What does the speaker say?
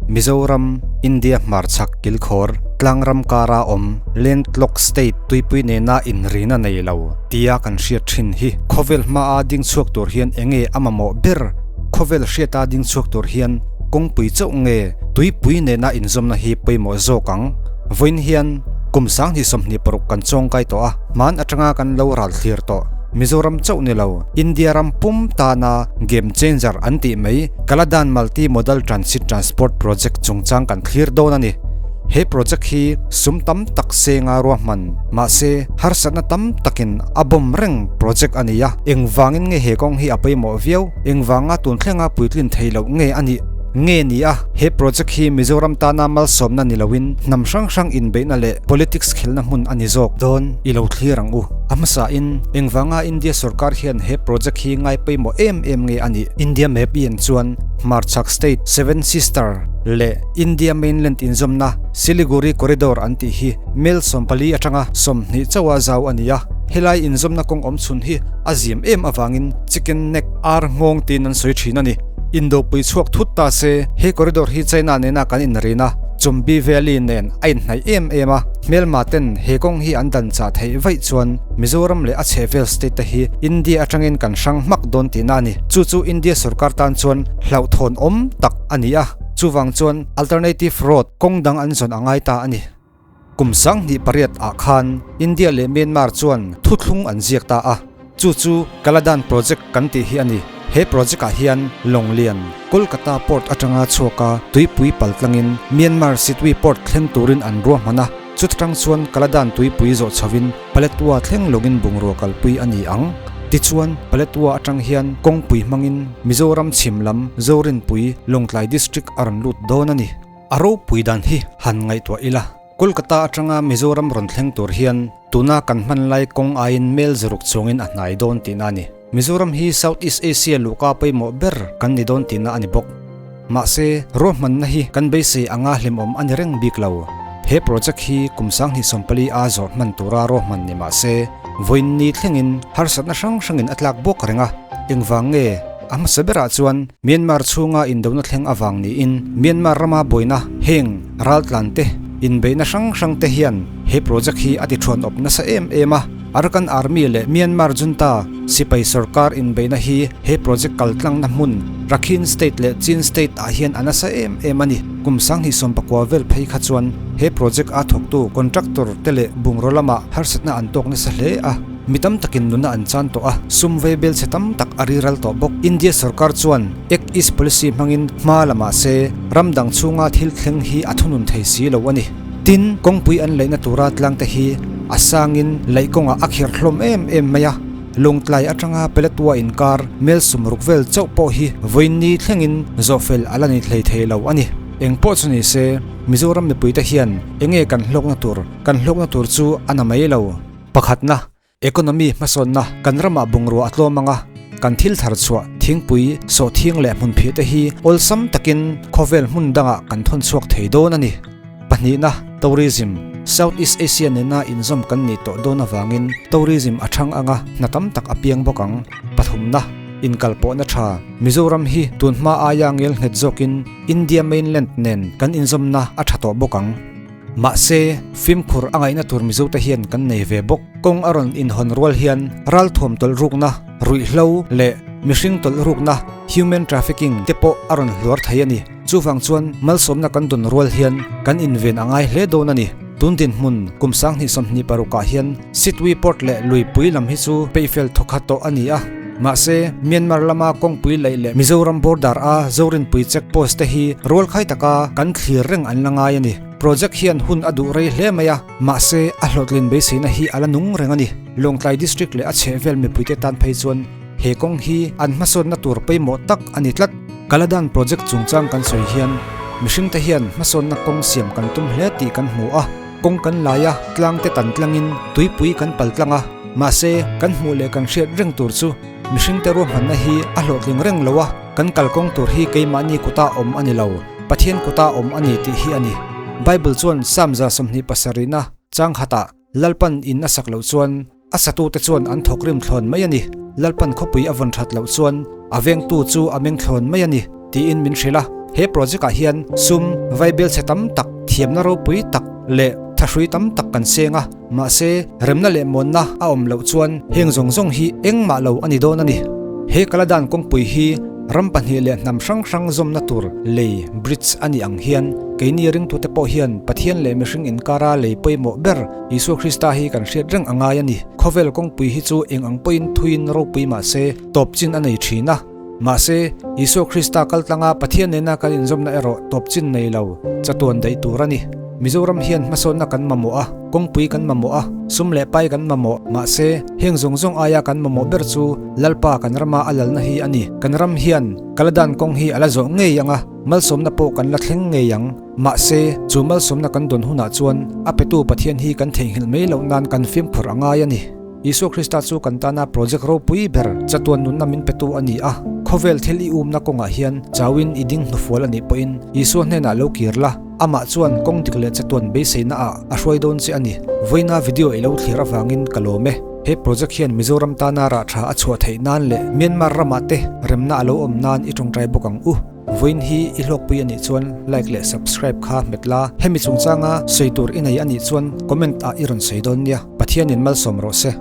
Mizoram, India hmarchhak kilkhawr, tlangram kara awm, landlocked state, tuipui nena inrina nei lo tia kan hriat thin hi khawvel hmaa ding chhuak tur hian enge a mamawh ber? Khawvel hriata ding chhuak tur hian kawngpui chauh nge tuipui nena inzawmna hi pawimawh zawk ang? Vawiin hian kum 2026 kan chawngkai tawh a, hman atanga kan lo ral thlir tawh. Mizoram chauh ni lo, India ram pum tana game changer an tih mai Kaladan Multi Modal Transit Transport Project chungchang kan thlir dawn a ni. He project hi sum tam tak senga ruahman, mahse harsatna tam takin a bawm reng project a ni a. Engvangin nge he kawng hi a pawimawh viau? Engvanga tun thlenga puitlin thei loh nge a nih? Nge ni a, he project hi Mizoram tana malsawmna ni loin hnam hrang hrang inbeihna leh politics khelna hmun a ni zawk dawn i lo thlir ang u. A hmasain, engvanga India sorkar hian he project hi ngai pawimawh em em nge a nih? India map i en chuan hmarchhak state Seven Sister leh India mainland inzawmna Siliguri Corridor an tih hi mel 14 atanga 20 chauha zau a ni a. Helai inzawmna kawng awm chhun hi a zim em avangin Chicken Neck ar nghawng tiin an sawi thin a ni. Indopui chhuak thut ta se, he corridor hi China nena kan inrin a, Chumbi Valley nen a inhnaih em em a, hmelma ten he kawng hi an dan chah theih vaih chuan Mizoram leh a chhehvel state te hi India atangin kan hrang hmak dawn tihna a ni. Chu chu India sorkar tan chuan hlauhthawn awm tak a ni a, chuvang chuan alternative road kawng dang an zawn a ngai ta a ni. Kum 2008 ah khan India leh Myanmar chuan thuthlung an ziak ta a, chu chu Kaladan Project kan tih hi a ni. He project ah hian Lawnglian, Kolkata Port atanga chhuaka tuipui paltlangin Myanmar Sittwe Port thleng turin an ruahman a, chutatang chuan Kaladan tuipui zawh chhovin Paletwa thleng lawngin bungrua kalpui a ni ang. Tichuan, Paletwa atang hian kawngpui hmangin Mizoram chhim lam Zorinpui, Lawngtlai District a rawn lut dawn a ni. A ropui dan hi han ngaihtuah ila, Kolkata atanga Mizoram rawn thleng tur hian tuna kan hman lai kawng aiin mel zaruk chungin a hnai dawn tihna a ni. Mizoram hi South East Asia luhka pawimawh ber kan ni dawn tihna a ni bawk. Mahse, ruahmanna hi kan beisei anga hlimawm a ni reng bik lo. He project hi kum 2024 a zawh hman tura ruahman ni mahse, vawiin ni thlengin harsatna hrang hrangin a tlak bawk reng a, engvang nge? A hmasa berah chuan Myanmar chhunga indona thleng avang niin Myanmar rama buaina heng raltlan te inbeihna hrang hrang te hian he project hi a ti thuan awp nasa em em a. Arakan Army leh Myanmar junta sipai sorkar inbeihna hi he project kaltlangna hmun Rakhine State leh Chin State ah hian a nasa em em a ni. Kum 2019 vel phei kha chuan he project a thawktu contractor te leh bungraw lamah harsatna an tawk nasa hle a. Mi tam takin nuna an chan tawh a, sum vei bel chhe tam tak a riral tawh bawk. India sorkar chuan Act East Policy hmangin hma la mah se, ram dang chhunga thil thleng hi a thunun thei si lo a ni. Tin, kawngpui an laihna tura tlangte hi a sangin laih kawngah a kher hlawm em em mai a, Lawngtlai atanga Paletwa inkar mel sumruk vel chauh pawh hi vawiinni thlengin zawhfel a la ni hlei thei lo a ni. Eng pawh chu ni se, Mizoram mipuite hian enge kan hlawkna tur, kan hlawkna tur chu a na mai lo. Pakhatna, economy hmasawnna kan ramah bungrua a tlawm ang a, kan thil thar chhuah thingpui, sawhthing leh hmunphih te hi awlsam takin khawvel hmun dangah kan thawn chhuak thei dawn a ni. Pahnihna, tourism, South East Asia nena inzawm kan nih tawh dawn avangin tourism a thang ang a, hna tam tak a piang bawk ang. Pathumna, inkalpawhna tha, Mizoram hi tunhma aia ngelnghet zawkin India mainland nen kan inzawmna a tha tawh bawk ang. Mahse, fimkhur a ngaihna tur Mizote hian kan nei ve bawk. Kawng a rawn inhawn rual hian ralthuam tawlh rukna, ruihhlo leh mihring tawlh rukna, human trafficking, te pawh a rawn hluar thei a ni. Chuvang chuan malsawmna kan dawn rual hian kan inven a ngai hle dawn a ni. Tun dinhmun kum 2026 ah hian Sitwe Port leh Luipui lam hi chu peihfel thawkhat tawh a ni a. Mahse, Myanmar lama kawngpui laih leh Mizoram border a Zorinpui check post te hi rualkhai taka kan thlir reng an la ngai a ni. Project hian hun a duh rei hle mai a, mahse a hlawhtlin beiseina hi a la nung reng a ni. Lawngtlai District leh a chhehvel mipuite tan phei chuan he kawng hi an hmasawnna tur pawimawh tak a ni tlat. Kaladan project chungchang kan sawi hian mihringte hian hmasawnna kawng siam kan tum hle tih kan hmu a, kawng kan lai a, tlangte tan tlangin tuipui kan pal tlang a, Mahse, kan hmuh leh kan hriat reng tur chu mihringte ruahmanna hi a hlawhtling reng lo a, kan kalkawng tur hi keimahni kuta awm a ni lo, Pathian kuta awm a ni tih hi a ni. Bible chuan Psalm 27 na chang khatah Lalpan in a sak loh chuan a satute chuan an thawk rim thlawn mai a ni, Lalpan khawpui a vawn that loh chuan a vengtu chu a meng thlawn mai a ni tiin min hrilh a. He project ah hian sum, vaibel chhe tam tak, thiamna ropui tak leh thahrui tam tak kan seng a, mahse remna leh muanna a awm loh chuan heng zawng zawng hi engmah lo a ni dawn a ni. He Kaladan kawngpui hi ram pahnih leh hnam hrang hrang zawmna tur lei, bridge, a nih ang hian keini ringtute pawh hian Pathian leh mihring inkara lei pawimawh ber Isua Krista hi kan hriat reng a ngai a ni. Khawvel kawngpui hi chu eng ang pawhin thuiin ropui mahse tawp chin a nei thin a. Mahse, Isua Krista kal tlanga Pathian nena kan inzawmna erawh tawp chin nei lo, chatuan daih tur a ni. Mizoram hian hmasawnna kan mamawh a, kawngpui kan mamawh a, sum leh pai kan mamawh. Mahse, heng zawng zawng aia kan mamawh ber chu Lalpa kan rama a lalna hi a ni. Kan ram hian Kaladan kawng hi a la zawh ngei ang a, malsawmna pawh kan la thleng ngei ang. Mahse, chu malsawmna kan dawn hunah chuan a petu Pathian hi kan theihnghilh mai loh nan kan fimkhur a ngai a ni. Isua Krista chu kan tana project ropui ber chatuan nunna min petu a ni a. Khawvel thil i umna kawngah hian chauin i ding hnufual a nih pawhin Isua hnenah lo kir la, amah chuan kawng dik leh chatuan beiseina ah a hruai dawn che a ni. Vawiina video i lo thlir avangin ka lawm e. He project hian Mizoram tana rah tha a chhuah theih nan leh Myanmar ramah te remna a lo awm nan i tawngtai bawk ang u. Vawiin hi i hlawkpui a nih chuan like leh subscribe kha hmet la, hemi chungchanga sawi tur i nei a nih chuan comment ah i rawn sawi dawn nia. Pathianin malsawm rawh se.